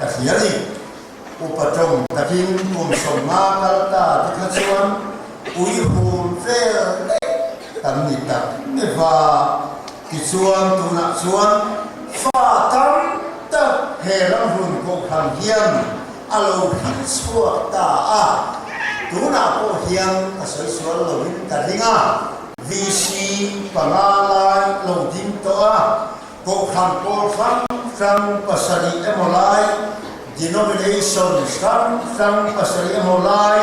ka hria a ni. Upa tawng takin kum 50 kal ta te kha chuan ui hum vel daih kan ni tak meuh a. Tichuan tunah chuan fa tam tak he ramhlun kohhran hian a lo hrilh chhuak ta a. Tunah pawh hian ka sawi sual loin ka ring a, VC panga lai lo ding tawh a. Kohhran pawl hrang hrang pasarih emaw lai, denomination hrang hrang pasarih emaw lai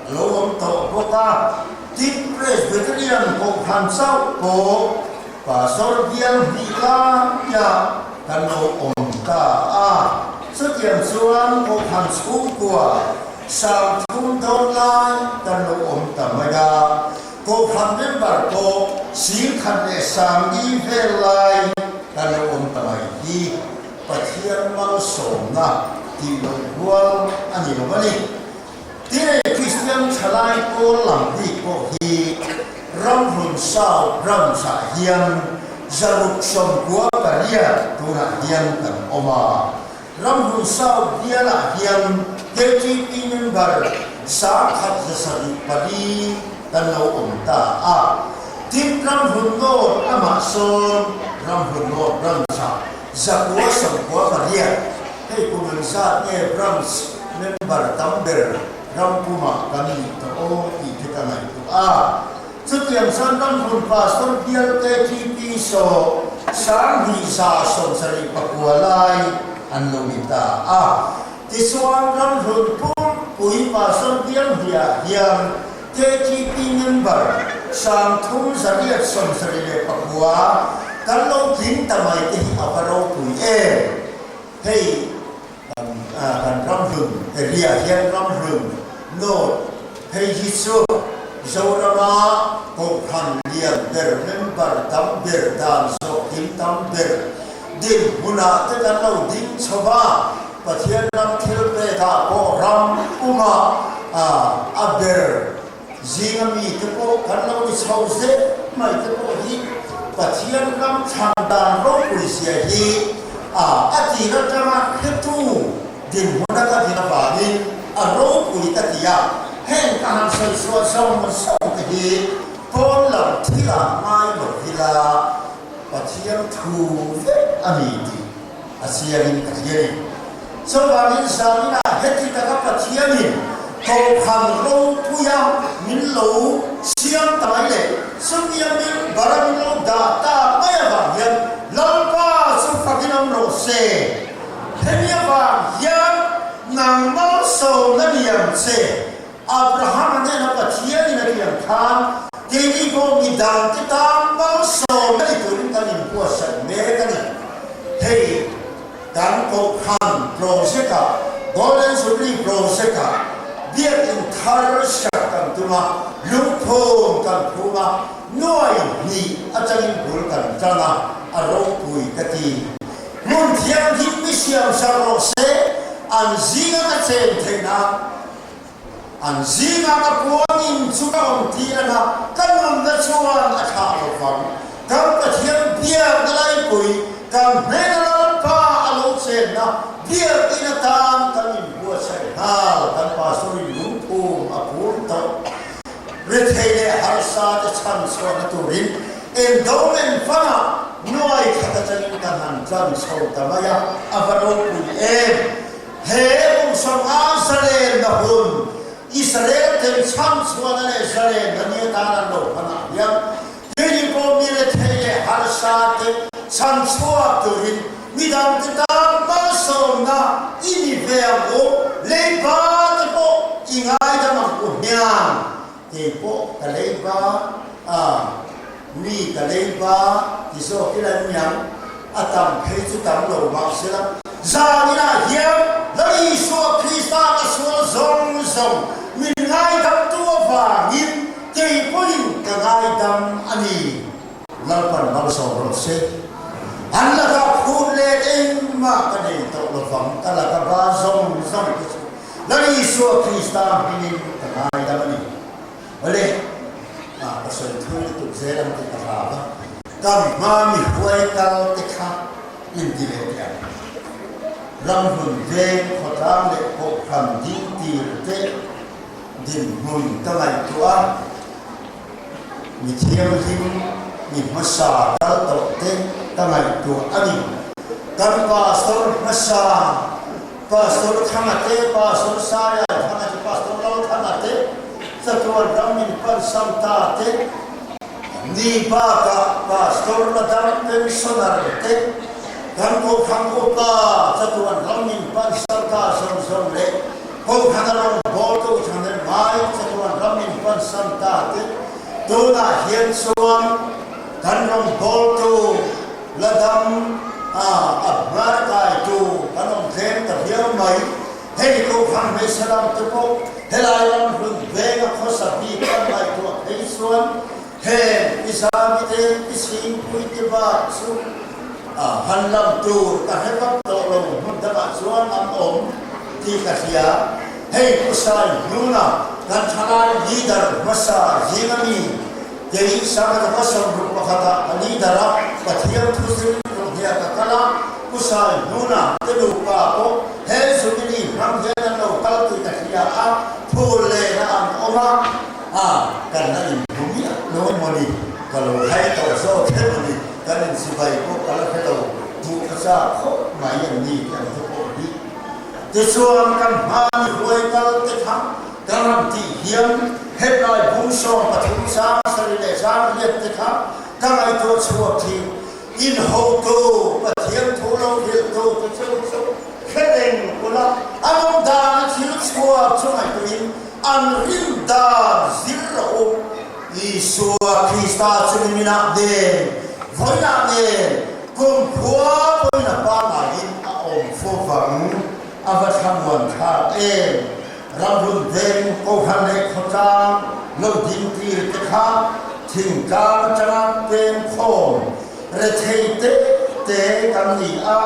a lo awm tawh bawk a. Tin, Presbyterian Kohhran chauh pawh Pastor bial hnih laiah kan lo awm ta a. Chutiang chuan Kohhran chhungkua 30 dawn lai kan lo awm ta mai a. Kohhran member pawh 10,040 vel lai kan lo awm ta mai hi Pathian malsawmna tih loh rual a ni lo a ni. Tine Kristian thalai pawl lam bik pawh hi Ramhlun South Branch-ah hian 698 tunah hian kan awm a. Ramhlun South bialah hian KTP member 1174 kan lo awm ta a. Tin, Ramhlun North lamah sawn Ramhlun North Branch-ah 998, hei kum an zat nge Branch member tam ber ram pumah kan nih tawh aw tih te ka ngaihtuah a. Chutiang chuan Ramhlun Pastor bial KTP saw 2179 lai an lo ni ta a. Tichuan Ramhlun pumpui Pastor bial hniah hian KTP member 3879 kan lo tling ta mai te hi a va ropui em? Hei kan Ramhlun area hian Ramhlun North phei hi chu Zorama Kohhran lian ber member tam ber dan zawh kim tam ber dinhmunah te kan lo ding chho va, Pathian ram thil pekah pawh ram pumah a ber zinga mite pawh kan lo ni chho zel mai te pawh hi Pathian ram thlan dan ropui zia hi a tir atanga hretu dinhmun a ka din avangin a ropui ka ti a, heng ka han sawi chhuah zawng zawng te hi pawn lam thilah ngai lo ila Pathian thu vek a ni tih a chiangin ka hria ni. Chuvangin zaninah heti taka Pathianin Kohhran ropuia min lo siam ta mai leh chumia min bara min lo dah ta mai avang hian Lalpa chu fakin awm rawh se. Hemi avang hian nang malsawmna lian che Abraham-a hnena Pathianin a tiang khan, Keini pawh mi dangte tan malsawmna ni turin kan inbuatsaih mek a ni. Hei kan Kohhran project-ah, Golden Jubilee project-ah biakinn thar sak kan tum a, lungphum kan phum a, nuai hnih atangin bul kan tan a, a ropui ka ti. Hmun thianghlim mi siam sak rawh se, an zinga ka chen theih nan. An zinga ka puangin chu ka awm tir ang a, ka nunna chuan a thlah lo vang. Kan Pathian biakna laipui, kan hnena Lalpa a lo chenna biakin atan kan inbuatsaih nghal. Kan Pastor-in lungphum a phur tawh. Rethei leh harsa te chhan chhuahna turin endowment fund-ah nuai khat atangin kan han tlan chho ta mai a, a va ropui em! He kum 50 zalenna hun Israel ten chhan chhuahna leh zalenna ni atan an lo hman ah hian keini pawh mi rethei leh harsa te chhan chhuak turin midang te tan malsawmna i ni ve ang u, leiba te pawh i ngaidam ang u hmiang. Kei pawh ka leiba a, mi ka leiba ti zawk ila an niang, a tam phei chu tam lo mah sela, zaninah hian Lal Isua Krista ka sual zawng zawng min ngaidamtu avangin kei pawhin ka ngaidam a ni. Lalpan malsawm rawh se. An lakah phut let engmah ka nei tawh lovang, ka laka ba zawng zawng te chu Lal Isua Krista hmingin ka ngaidam a ni. Awle, ah ka sawi thui lutuk zel ang tih ka hlau a, kan hma mi huai kal te kha inti leh teh ang. Ramhlun veng khawtlang leh kohhran ding tir te dinhmun ka ngaihtuah a, mi thianghlim, mi hmasa kal tawh te ka ngaihtuah a ni. Kan pastor hmasa, Pastor Thanga te, Pastor Saia Thanga te, Pastor Lalthanga te, chatuan ram min pansam ta te, Ni bakah Pastor la dang pensioner te, kan Kohhran upa chatuan ram in pan sarkar zawng zawng leh Kohhran a rawngbawltu thahnem ngai chatuan ram in pan san ta te, tunah hian chuan kan rawngbawltu la dang a a hmar kaitu kan awm tlem ta viau mai. Hei Kohhran hmeichhe lam te pawh helai ram hlun venga khawsa bik kan ngaihtuah phei chuan heng i zami te i chhingpui te bak chu a han lam tur ka hre vak tawh lo hmun dangah chuan an awm tih ka hria. Hei Pu Sai Hnuna kan thalai leader hmasa zinga mi kei Sangha 61 ah ka leader a, Pathian thu zir rawhnia ka kal a, Pu Sai Hnuna te nupa pawh He Jubilee hmang hian an lo kal tih ka hria a, phur lehna an awm a, a kan la inhmu miah lo emaw ni, ka lo hai tawh zawk emaw ni, kan inchibai pawh ka la hre lo, hmuh ka chak khawp mai an ni tih ang te pawh hi. Tichuan kan hmani huai kal te kha kan ram tih hian hetlai bung 13 leh 8 te kha ka ngaihtuah chhuak thin. In hotu Pathian thu lo hrilhtu te chu chu hre reng ula, an awm dan a thil chhuak chu ngaihtuahin an rin dan zir rawh u. Isua Krista chu niminah nen, vawiinah nen, kumkhua pawhin a pangaiin a awm fo vang. A va thlamuan thlak em! Ramhlun veng Kohhran leh khawtlang lo ding tir te kha thingtlang atanga pem khawm rethei te te kan ni a,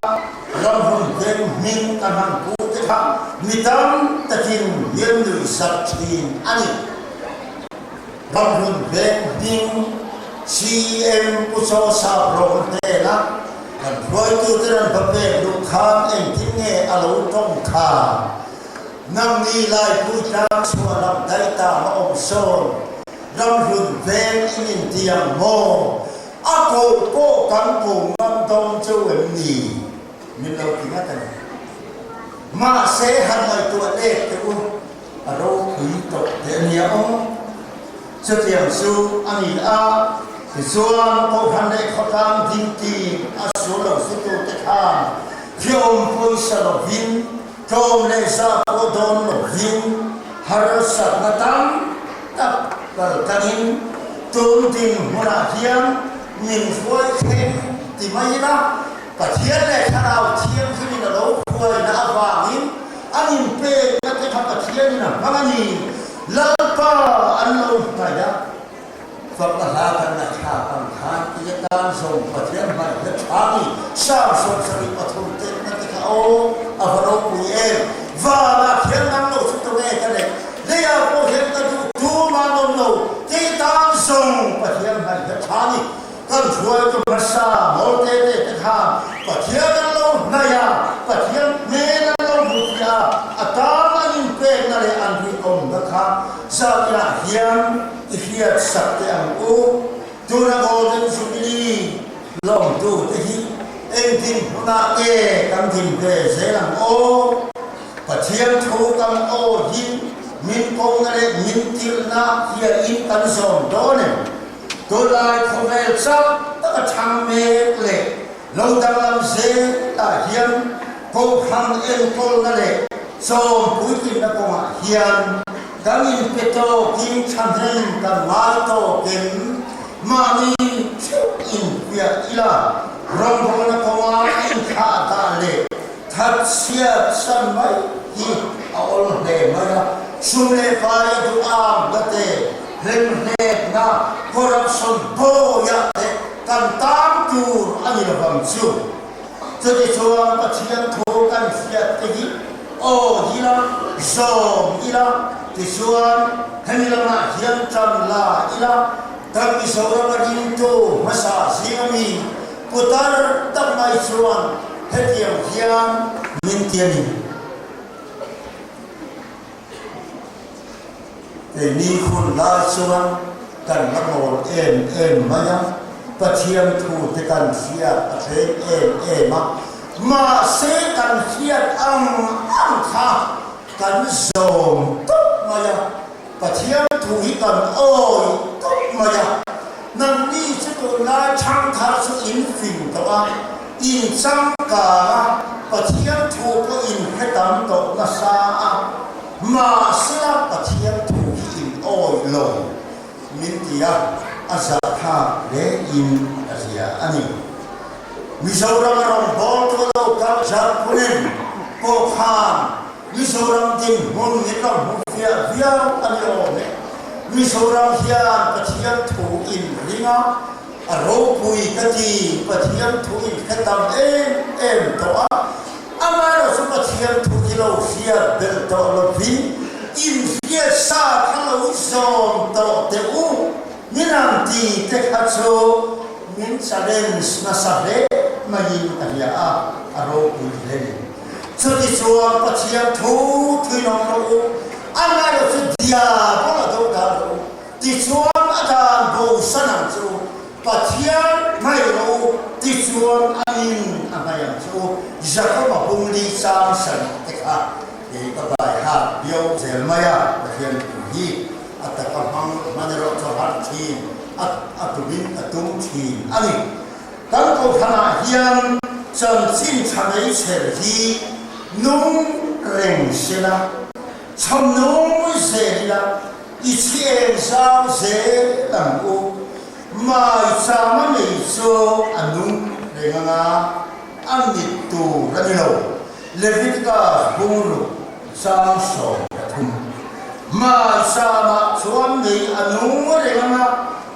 ramhlun veng hming kan han pu te kha mi tam takin hian nuih zat thin a ni. Ramhlun veng hming CEM Pu Chaw Sap Rawng hnena kan hruaitute rawn va pek luh khan engtin nge a lo tawng kha? Nangni Laipui tlang chhuah lam daih ta a awm sawn, ramhlun veng in inti ang maw? A koh pawh kan ko ngam dawn cheu em ni? Min lo ti ngat a ni. Mahse han ngaihtuah let teh u, a ropui tawh teh a nia aw. Chutiang chu a ni a, tichuan Kohhran leh khawtlang dingti a sul lo sutute khan hreawm pawisa lovin, Tlawm leh za pawh dawn lovin harsatna tam tak kal tlangin tun dinhmunah hian min hruai thleng ti mai ila, Pathian leh Thlarau Thianghlimin a lo hruaina avangin an inpekna te kha Pathianin a hmang a ni. Lalpa an lo hnaih a. Fakna hla kan ngaihthlak ang khan i atan zawng Pathian hmai hla tha ni 73 tehna te kha aw a va ropui em! Vanah khian nang lo chu tunge ka neih? Leiah pawh hian ka duh tum an awm lo, kei tan zawng Pathian hmai hla tha ni kan hruaitu hmasa mawl te te te khan Pathian an lo hnaih a, Pathian hmel an lo hmu fiah a, a tan an inpekna leh an rinawmna kha zatinah hian I hriat sak teh ang u. Tuna Golden Jubilee lawmtu te hi engtin hmunah nge kan din ve zel ang aw? Pathian thu kan aw hi min kohna leh min tirhna hiain kan zawm dawn em? Tunlai khawvel chak taka thang mek leh lo danglam zelah hian Kohhran enkawlna leh chawm puitlinna kawngah hian kan inpe tawkin thahnem kan ngai tawkin mahni theuh inpiah ila rawngbawlna kawnga inthlah dah leh thatchhiat san mai hi a awl hle mai a, sum leh pai a duh ang na te, hlemhletna, corruption, bawiah te kan tan tur a ni lovang chu. Chutichuan Pathian thu kan hriat te hi aw ila, zawm ila, tichuan hemi lamah hian tan la ila, kan Mizoram a ringtu hmasa zinga mi putar tak mai chuan hetiang hian. Min ti a ni. Keini hun lai chuan kan la mawl em em mai a, Pathian thu te kan hriat a thleng em em a, mahse kan hriat ang ang kha kan zawm tawp mai a, Pathian thu hi kan awi tawp mai a, nangni chu tunlai thangthar chu in fing tawh a, in changkang a, Pathian thu pawh in hre tam tawh nasa a, mahsela Pathian thu hi in awi lo min ti a, a zahthlak hle in a zia a ni. Mizoram a rawngbâwl tu lo kal Jalpunen pawh khan Mizoram dinhmun min rawn hmu fiah viau a ni awm e. Mizoram hian Pathian thu in ring a, a ropui ka ti, Pathian thu in hre tam em em tawh a, amaherawh chu Pathian thu hi lo hriat belh tawh lovin in hriat sa kha lo zawm tawh teh u, min ang ti te kha chu min challenge nasa hle maiin ka hria a, a ropui hle ni. Chutichuan Pathian thu thuinawm rawh u, a ngailo chu diabol a do dan rawh u, tichuan a dan bosan ang che u, Pathian hnaih rawh u, tichuan a nin a hnaih ang che u, Jakoba bungli chang sarih te kha kei ka bai hak viau zel mai a, Pathian thu hi a taka hmang hman erawh chu a harh thin, a tumin a tum thin a ni. Kan kohhranah hian chanchin tha mai chher hi nung reng sela, chham nung zel ila, i chhi eng zau zel ang u. Mai chama nei chu a nung reng anga a mit tur a ni lo. Leviticus bungruk chang 13. Mai chamah chuan nei a nung reng anga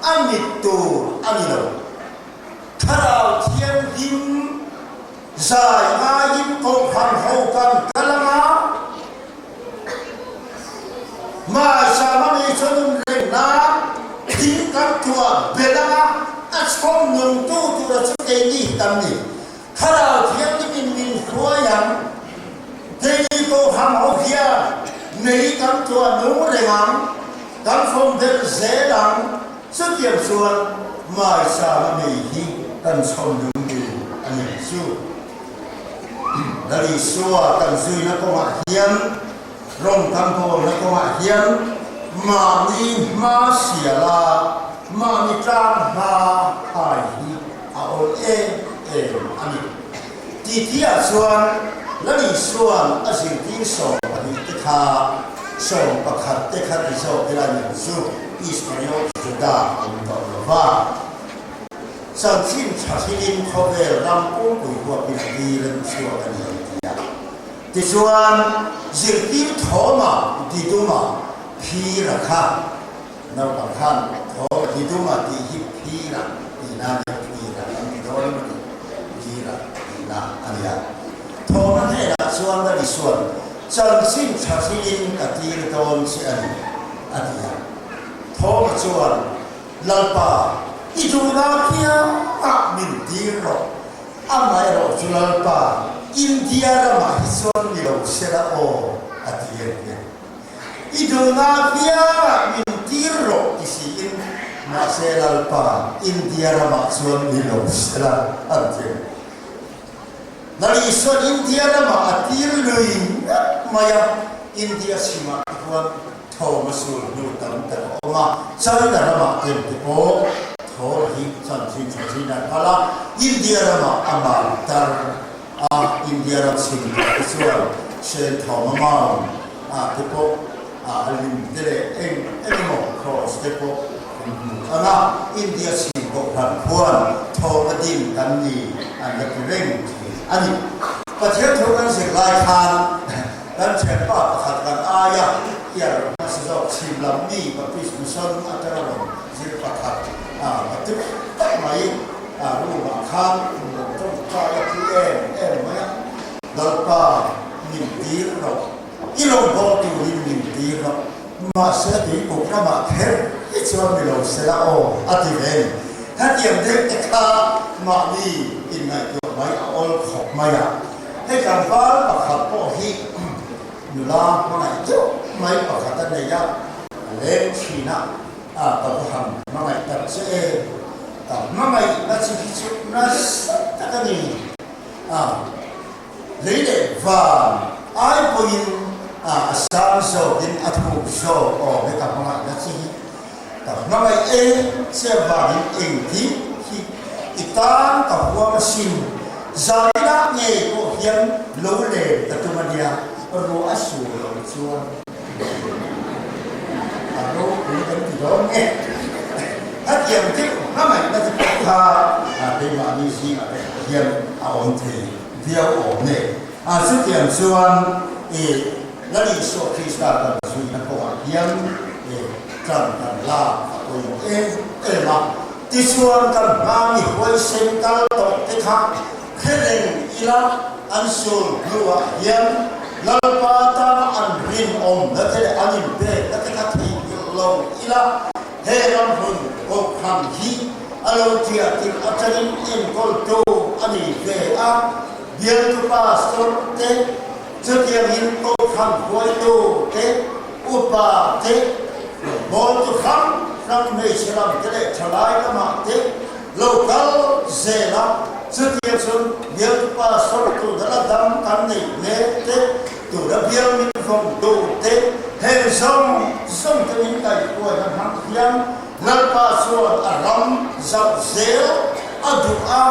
a mit tur a ni lo. Thlarau Thianghlim zai ngaiin Kohhran ho kan kal ang a, hmaisama mi chu nun reng nan thing kan tuah belh ang a, a chhawm nungtu tura chu keini hi kan ni. Thlarau Thianghlimin min hruai ang, keini Kohhran ho hian mei kan tuah nung reng ang, kan fawm belh zel ang. Chutiang chuan Maisama mei hi kan chhawm lung dil a ni chu. Lal Isua kan zuina kawngah hian, rawng kan bawlna kawngah hian mahni hma siala mahni tlang hma hai hi a awl em em a ni. Titiah chuan Lal Isua'n a zirtir 12 te kha 11 te kha ti zawk ila ni chu Iskariot Juda awm tawh lo va. Chanchin tha hrilin khawvel ram pumpui huapin a tir a duhchhuak a ni an ti a. Tichuan zirtir Thoma Diduma Phira kha naupang khan Thoma Diduma tih hi Phira tihna a nia, Phira an ti dawn emaw ni, Phira tihna a nia. Thoma hnenah chuan Lal Isua'n chanchin tha hrilin ka tir dawn che a ni, a ti a. Thoma chuan, Lalpa, i duhna piangah min tir rawh, amaherawh chu Lalpa, India ramah hi chuan ni lo sela aw, a ti a ni. I duhna piangah min tir rawh ti siin, mahse Lalpa, India ramah chuan ni lo sela, an ti a ni. Lal Isua'n India ramah a tir lui ngawt mai a, India chhimah te khuan thawm a sul hnu tam tak a awm a, China ramah kem te pawh thaw hi chanchin tha thin a kal a, India ramah a mal tar a, India ram chhim lam te chuan Sen Thawma Mount ah te pawh a lim te leh eng eng emaw cross te pawh kan hmu ang a, India chhim kohhran khuan thawm a ding kan ni an la ti reng thin a ni. Pathian thu kan zir lai khan kan thianpa pakhat kan aia hian hmasa zawk chhim lam mi Baptist Mission atanga rawn zir pakhat ka ti tak mai room ah khan lo tawngtai a thi em em mai a, Lalpa min tir rawh. I lo haw turin min tir rawh. Mahse tui kuk ramah kher hi chuan ni lo sela aw a ti ve ni. Hetiang deuh te kha mahni inngaihtuah mai a awl khawp mai a. Hei tlangval pakhat pawh hi nula hmangaih deuh mai pakhat a nei a, a leng thin a, a ka va han hmangaih tak che e, ka hmangaihna chi hi chu nasa tak a ni a, lei leh van ai pawhin a a sang zawkin a thuk zawk awm e ka hmangaihna chi hi. Ka hmangaih e che vangin engkim hi i tan ka huam asin. Zainah ngei pawh hian lo len ka tum a nia, ruah a sur lo chuan a ropui kan ti dawn nge. Hetiang deuh hmangaihna te pawh kha keimahni zingah te hian a awm thei viau awm e. Chutiang chuan i Lal Isua Krista kan zuina kawngah hian tan kan lak a pawimawh em em a. Tichuan kan hmani huaisen kal tawh te kha hre reng ila an sul hnuah hian Lalpa tana an rinawmna te leh an inpekna te kha theihnghilh lo ila he ram hmun kohhran hi a lo ṭiah tirh atangin enkawltu a nei ve a, bialtu pastor te Chutiangin Kohhran hruaitu te, upa te, bawltu hrang hrang hmeichhe lam te leh thalai lamah te lo kal zel a, chutiang chuan bialtu pastor tuna la dam kan neih mek te, tuna bial min vawngtu te, heng zawng zawng te min kaihhruaina hmang hian Lalpa chuan a ram zauh zel a duh a,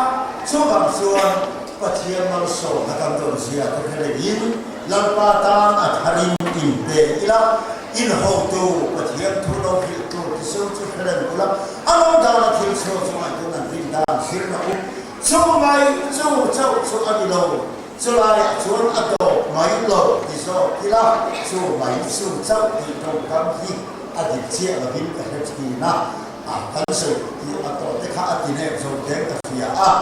chuvang chuan Pathian malsawmna kan rawn zia te hre rengin Lalpa tan a tharin in pe ila, in hotu Pathian thu lo hrilh tur ti seu chu hre reng ula, a lo dana thil chhuak chu ngaihtuahna an rin dan zirna u. Chu mai chu chauh chu a ni lo, chulaiah chuan a tawp mai lo ti zawk ila, chu mai chu chauh tih tawngkam hi a dik chiah lovin ka hre thin a, a kan sawi tih a tawh te kha a ti nep zo teng ka hria a.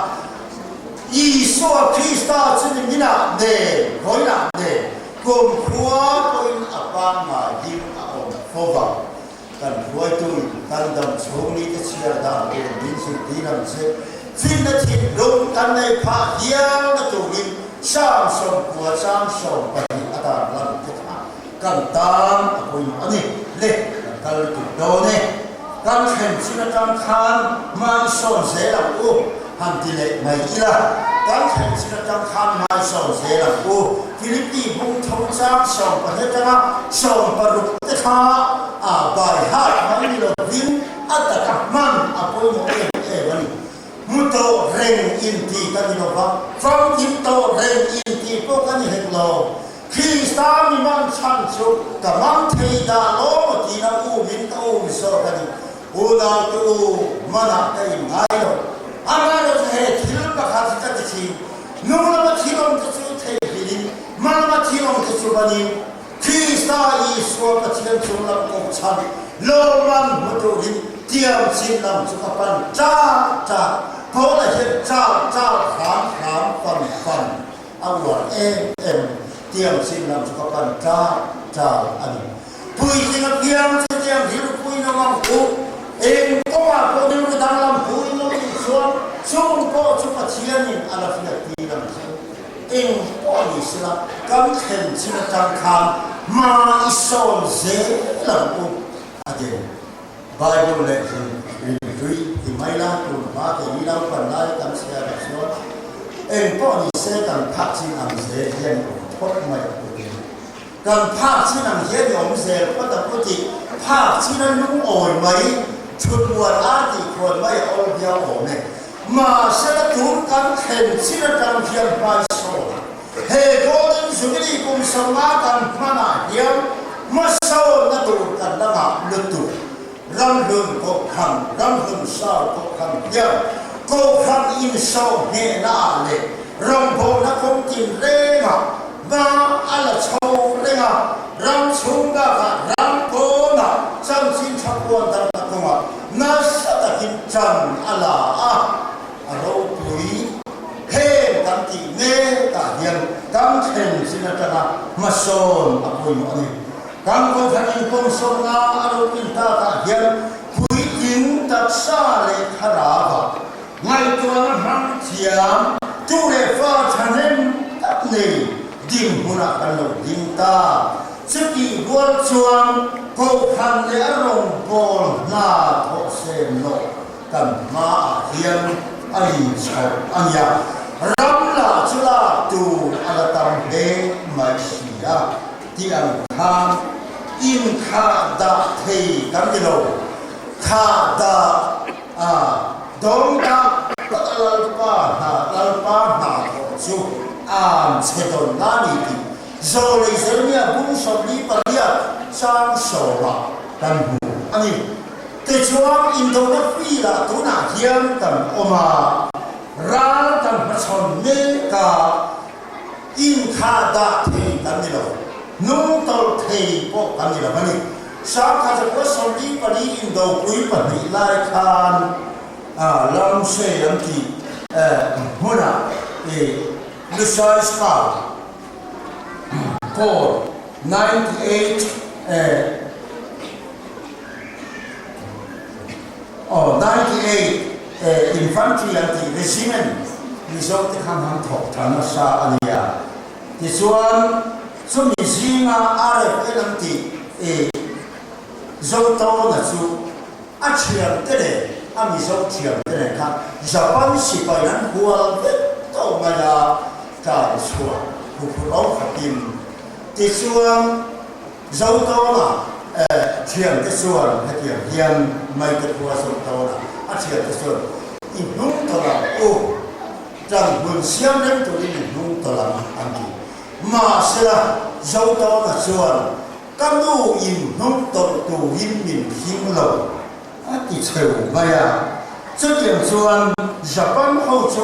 Isua Krista chu ni minah nen, vawiinah nen, kumkhua pawhin a pangngai ding a awm fo vang. Kan hruaituin kan dam chhung nite chhiar dan tur min zirtir ang che. Finna thinlung kan nei phah hialna turin Psalm 90 chang 12 a dan lan te kha kan tan a pawimawh a ni. Le, kan kal lutuk dawn e. Kan thlen chin atang khan hmai sawn zel ang u, han ti leh mai ila. Kan thlen chin atang khan hmai sawn zel ang u. Philippi bung tho chang 12 atanga 16 te kha a bai hat mai ni lovin a taka hman a pawimawh em em a ni. Hmu tawh reng inti ka ni lova, famkim tawh reng inti pawh ka ni hek lo. Krista mi man chhan chu ka mang thei dah lo maw tiin a um in ka um zawk a ni. Unau te u, manah ka in ngai lo. A ngai lo chu he thil pakhat hi ka ti thin, nu lama thil awm te chu theihnghilh in, hma lama thil awm te chu ban in, Krista Isua Pathian chung lam kawng chhan lawmman hmu turin tiam chin lam chu ka pan char char. Paula hian char char hram hram fan fan. A uar em em tiang chin lam chu ka pan ṭar ṭar a ni. Puitling apiang chu tiang rilru in awm ang u. Eng kawngah pawh rilru danglam pu in awm nih chuan chung pawh chu Pathianin a la hriat tir ang che. Eng pawh ni sela kan thlen chin atang khan hma i sawn zel ang u a ti. Bible leh rinhlui ti mai la, tun hma ke ni lo pan lai kan chhiar ah chuan eng pawh ni se kan phak chin ang zel hian i awm phawt mai a pu ti. Kan phak chin ang hian i awm zel phawt a pu ti. Phak chin a lungawi mai, thut muan ar tih khuan mai a awl viau awm e. Mahsela tun kan thlen chin atang hian hmaisawn a he Golden Jubilee kum 50 kan hmanah hian hmasawnna tur kan la ngah lutuk. Ramhlun Kohhran, Ramhlun Sau Kohhran hian Kohhran insawh hnehna ah leh rawngbawlna kawng tin rengah hma a la chho reng a, ram chhung bakah ram pawnah chanchin tha puan darhna kawngah nasa takin tan a la a, a ropui. Heng kan tih mek ah hian kan thlen chin atanga hmasawn a pawimawh a ni. Kan Kohhran inkawmsawmna a lo pin tak ah hian puitling taksa leh thlarau ah ngaihtuahna hmang thiam tu leh fa thahnem tak nei. nei dinhmunah kan lo ding ta. Chutih rual chuan Kohhran leh a rawngbâwl hna thawh sem loh kan hmaah hian a inchhawp a nia. Ram lah chu lak tur a la tam hle mai si a tih ang khan inthah dah thei kan ni lo. Thah dah a dawng tak tak a Lalpa hna Lalpa hna thawh chu an chhe dawn la ni tih Zawlei Jeremia bung 48 chang sawmah kan hmu a ni. Tichuan, indona field-ah tunah hian kan awm a, ral kan hmachhawn mek a, inthah dah thei kan ni lo, hnung tawlh thei pawh kan ni lo a ni. Sangha zakua 44 indopui pahnih lai khan Lamsei an tih hmunah Lusai Scout Corps 98 aw 98 Infantry an tih Regiment Mizo te khan han thawk tha nasa a nia. Tichuan chumi zinga RFL an tih Zotawna chu a thiante leh a Mizo thiante nen khan Japan sipai an hual vek tawh mai a, tlan chhuah huphurh lo khatin. Tichuan Zotawna thiante chuan hetiang hian Maite khua Zotawna a thiante chuan i hnung tawlh ang u, tlan hmun siam reng turin i hnung tawlh ang an ti. Mahsela Zotawna chuan Ka nu in hnung tawlh turin min him lo, a ti cheu mai a. Chutiang chuan Japan ho chu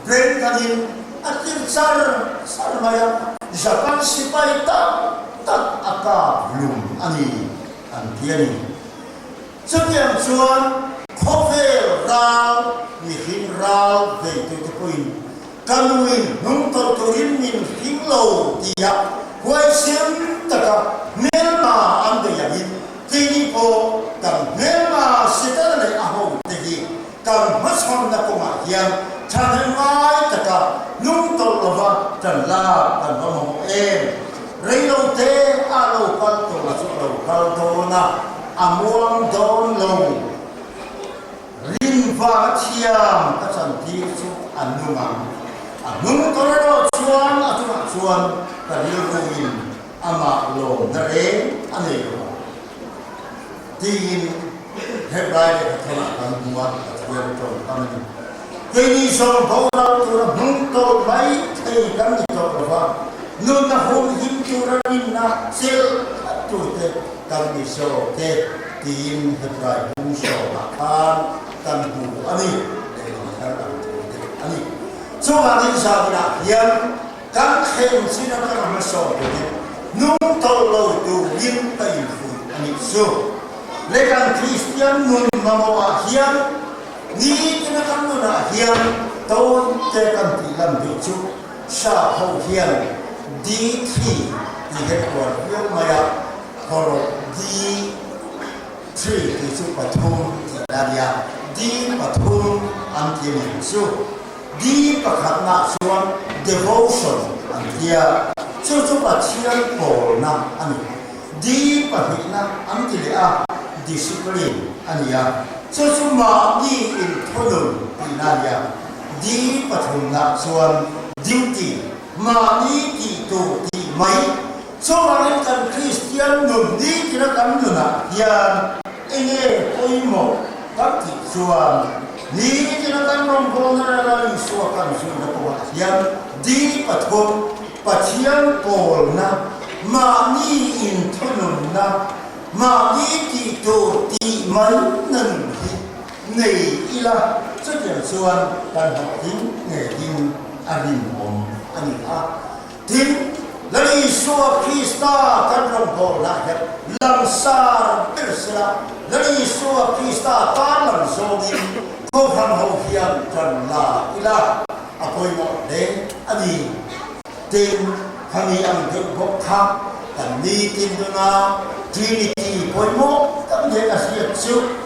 brain kanin a tir char char mai a, Japan sipai tak tak a kap hlum a ni, an ti a ni. Chutiang chuan khawvel ral, mihring ral veitute pawhin Ka nuin hnung tawlh turin min hring lo tia huaisen taka hmelma an bei angin keini pawh kan hmelma Setana leh a hote hi kan hmachhawnna kawngah hian thahnem ngai taka hnung tawlh lova kan lak kan va mamawh em? Reilote a lo kal tawh chu a lo kal dawn a, a muang dawn lo. Rin vang a thiam ka chantir chu a nung ang. A hnung tawr erawh chuan a chungah chuan ka rilruin amah lawmna reng a nei lo ang tiin Hebrai lehkha thawnah kan hmu a, Pathian tawngkam a ni. Keini zawng boral tura hnung tawlh mai thei kan ni tawh lo va, nunna humhim tura rinna chelh tlat turte kan ni zawk e tiin Hebrai bung sawmah khan kan hmu a ni, lehlam thar ang thu deuh a ni. Chuvangin zaninah hian kan thleng chin atanga hmasawm turin nung tawlh lo turin ka infuih a nih chu. Le kan Kristian nun mamawhah hian nitina kan nunah hian tawite kan tih lan duh chu Sap ho hian D3 tih hi kual viau mai a, Hawrawp D3 tih chu pathum tih a nia, D pathum an ti a ni ang chu. D pakhatnaah chuan devotion an ti a, chu chu Pathian pawlna a ni. D pahnihna an ti leh a, discipline a ni a, chu chu mahni inthunun tihna a ni a. D pathumnaah chuan duty, mahni tih tur tih mai. Chuvangin kan Kristian nun nitina kan nunah hian enge pawimawh kan tih chuan nitina kan rawngbawlna rela Isua kan zuina kawngah hian D pathum, Pathian pawlna, mahni inthununna, mahni tih tur tih mai na nun hi nei ila chutiang chuan kan hlawhtling ngeiin a rinawm a ni a. Tin, Lal Isua Krista kan rawngbawlnah hian langsar ber sela, Lal Isua Krista tan lam zawngin Kohhran ho hian tan la ila a pawimawh hle a ni. Tin, khami ang deuh bawk kha kan nitin nuna Trinity pawimawh tak leh a hriat chu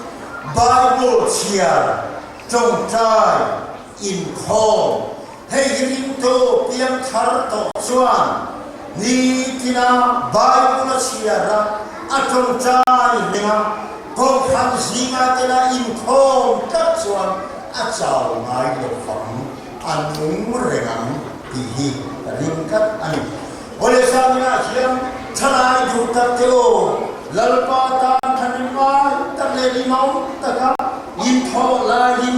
Bible chhiar, tawngtai, inkhawm. Hei hi ringtu piangthar tawh chuan nitina Bible a chhiar a, a tawngtai reng a, Kohhran zinga tela inkhawm tlat chuan a chau ngai lo vang, a nung reng ang tih hi ka ring tlat a ni. Awle Samina hian thalai duh tak te aw, Lalpa tan thanem ngai tak leh rimau taka inthawh laiin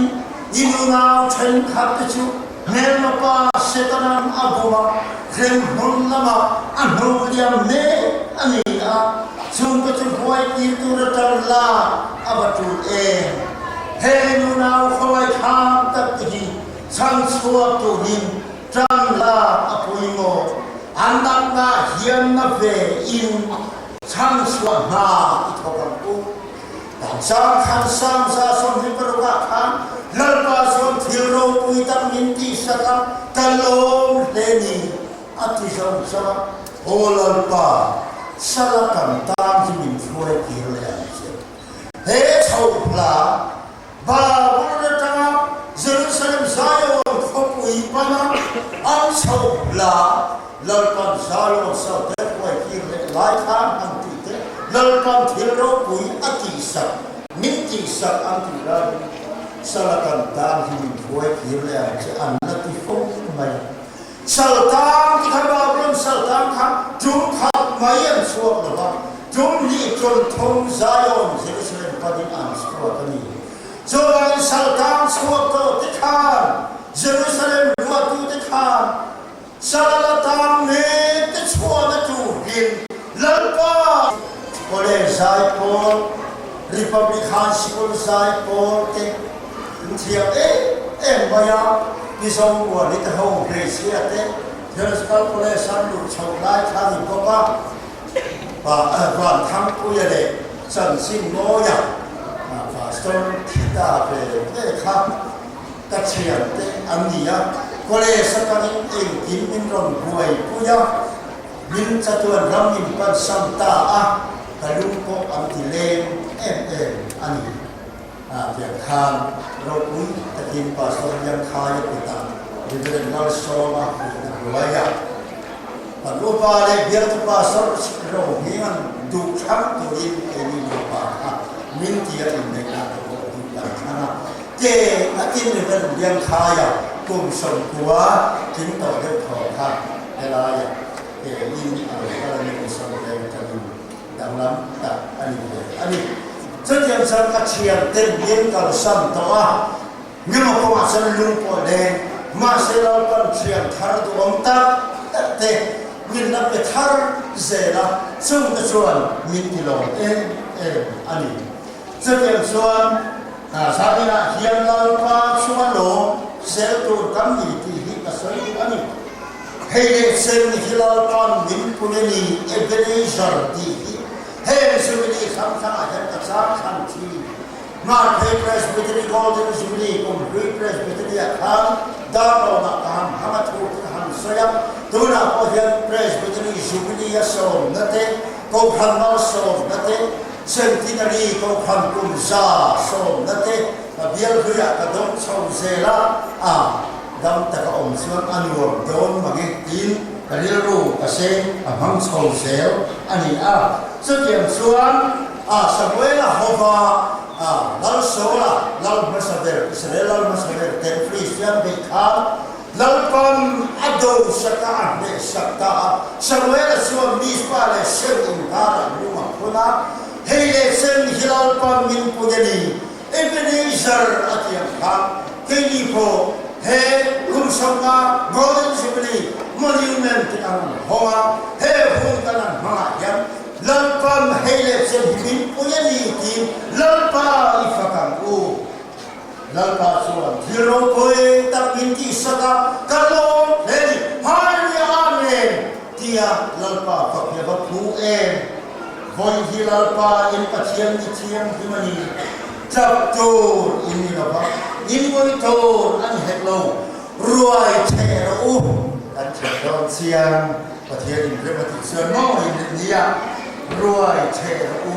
i nunau thenkhat te chu hmelmapa Setana'n a bum a, hremhmun lamah a hnuk liam mek a ni a, chungte chu hruai tir tur atang lak a va tul em? He nunau khawngaihthlam tak te hi chhangchhuak turin Ṭang lak a pawimawh. An natna hian na ve in chhangchhuah hna i thawk ang u. Dan sang khan Samza 26 ah khan Lalpa chuan thil ropui tak min tihsak a, ka lawm hle ni, a ti zo zo a. Aw Lalpa, sala kan tan hi min hruai kir leh ang che. He chho hla Babylon atanga Jerusalem Zion khawpui pana an chho hla Lalpan Zion saute huai tir leh lai khan an tih te, Lalpan thil ropui a tihsak, min tihsak an tih laiin sala kan tan hi min huai tir leh ang che an la ti fo mai. Saltang ti kha Babylon saltang kha tum khat mai an chhuak lo va, tum hnih tum thum Zion, Jerusalem panin an chhuak a ni. Chuvangin saltang chhuak tawh te khan Jerusalem ruahtute khan sal a tang mek te chhuahna turin Lalpa College zaipawl, Republic High School zaipawl te an thiam em em mai a, Mizo Muali te ho hmeichhia te Theological College an luh chhoh lai kha ni bawk a, Vanthangpuia leh Chanchin Mawia Pastor Thita ve ve kha ka thiante an ni a, College atangin engkim min rawn buaipui a, Min chatuan ram in pan sam ta a, ka lung pawh an ti leng em em a ni. A tiang khan ropui takin Pastor Liangkhaia kutah Reverend Lalsawma hmuhna hnuai a, kan upa leh bialtu Pastor Rohminga'n duh thlang turin keini nupa kha min tia inneihna ka pawh duh kan thlang a. Ke atin Reverend Liangkhaia kum 90 tling tawh deuh thaw kha Helaia ke in a lo kal a ni Isua veng atangin danglam tak a ni ve a ni. Chutiang chuan ka thianten min kalsan tawh a, ngemaw kawngah chuan lung pawh leng, mahse Lalpan thian thar duhawm tak tak te min la pe thar zel a, chungte chuan min ti lawm em em a ni. Chutiang chuan Zaninah hian Lalpa chunga lawm zel tur kan ni tih hi ka sawi duh a ni. Hei leh chen hi Lalpa'n min pui a ni, Ebenezer tih hi heng Jubilee hrang hrangah hian ka chang thlan thin. Marphei Presbytery Golden Jubilee kum hlui Presbytery-ah khan Darlawnah ka han hmang a thu te ka han sawi a, tunah pawh hian Presbytery Jubilee-a sawmna te, Kohhran malsawmna te, Centenary Kohhran kum 110 te ka bial hluiah ka dawng chho zel a, a dam taka awm chuan a nuam dawn mange tiin ka rilru ka seng a hmang chho zel a ni a. Chutiang chuan a Samuela hova a Lal Saula lal hmasa ber, Israel lal hmasa ber ten Kristian beih khan Lalpan a do sak a, a hneh sak ta a. Samuela chuan Mizpah leh Sen inkarah lung a phun a, Hei leh Sen hi Lalpan min pun a ni, Ebenezer a ti ang khan keini pawh he kum 50 Golden Jubilee Monument an hawng a, he hun kan an hmangah hian Lalpan hei leh Sen hi min pun a ni tiin Lalpa i fak ang u. Lalpa chuan thil ropui tak min tihsak a, ka lawm hle ni, Hallelujah Amen tia Lalpa fak hi a va phu em? Vawi hi Lalpa in Pathian ni thianghlim a ni, tlap tur in ni lo va, in ngawih tur a ni hek lo, ruai theh rawh u, kan thiam dawn chiang, Pathian in rem a tih chuan maw in nia, ruai theh rawh u.